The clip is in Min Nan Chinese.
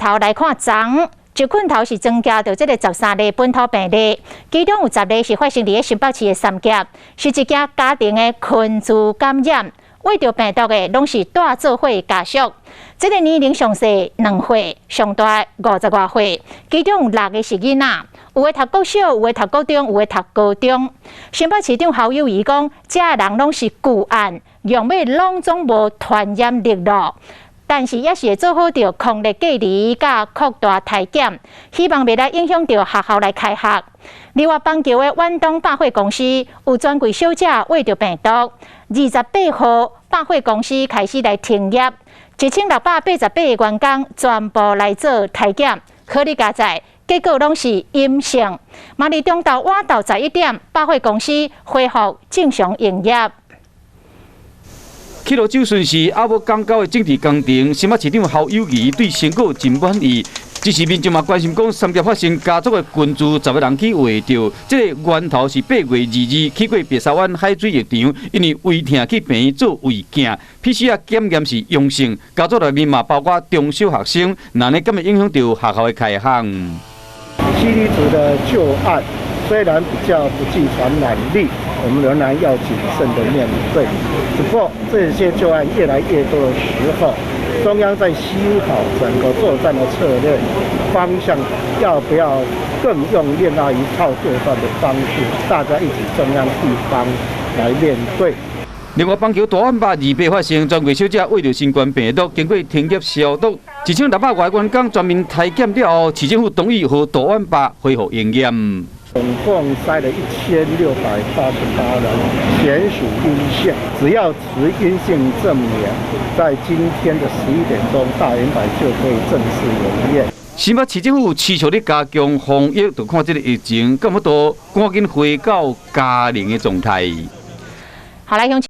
頭來看，昨一困頭是增加著這个13例本土病例，其中有10例是發生佇咧新北市的三峽，是一件家庭的群聚感染。秽著病毒的攏是蹛做伙家屬，這个年齡上細2歲，上大50外歲，其中有六个是囡仔，有的讀國小，有的讀國中，有的讀高中。新北市長侯友宜講，這人攏是舊案，樣尾攏總無傳染力囉。但是也是會做好著抗疫隔離佮擴大篩檢，希望袂來影響著學校來開學。另外，板橋的遠東百貨公司有專櫃小姐秽著病毒，28號百貨公司開始來停業，1688個員工全部來做篩檢，好佳哉，結果攏是陰性。嘛佇中晝晚晝11點，百貨公司恢復正常營業。去蘆洲巡視阿母港溝的整治工程，新北市長侯友宜對成果真滿意。只是民眾嘛關心講，三峽發生家族的群聚，10個人去秽著，這个源頭是8月22去過白沙灣海水浴場，因為胃疼去病院做胃鏡，PCR 檢驗是陽性。家族內面嘛包括中小學生，那呢敢會影響著學校的開放？ C D 值的舊案雖然比較不具傳染力，我們仍然要謹慎的面對。只不過這些舊案越來越多的時候，中央在思考整個作戰的策略方向，要不要更用另外一套作戰的方式，大家一起中央地方來面對。另外，板橋大宛壩28發生專櫃小姐秽著新冠病毒，經過停業消毒，1600外員工全面篩檢了後，市政府同意予大宛壩恢復營業。總共篩了1688人，全屬陰性。只要持陰性證明，在今天的11點鐘，大遠百就可以正式營業。新北市政府持續咧加強防疫，就看這个疫情，敢有法度趕緊回到加零的狀態。好，來，鄉親。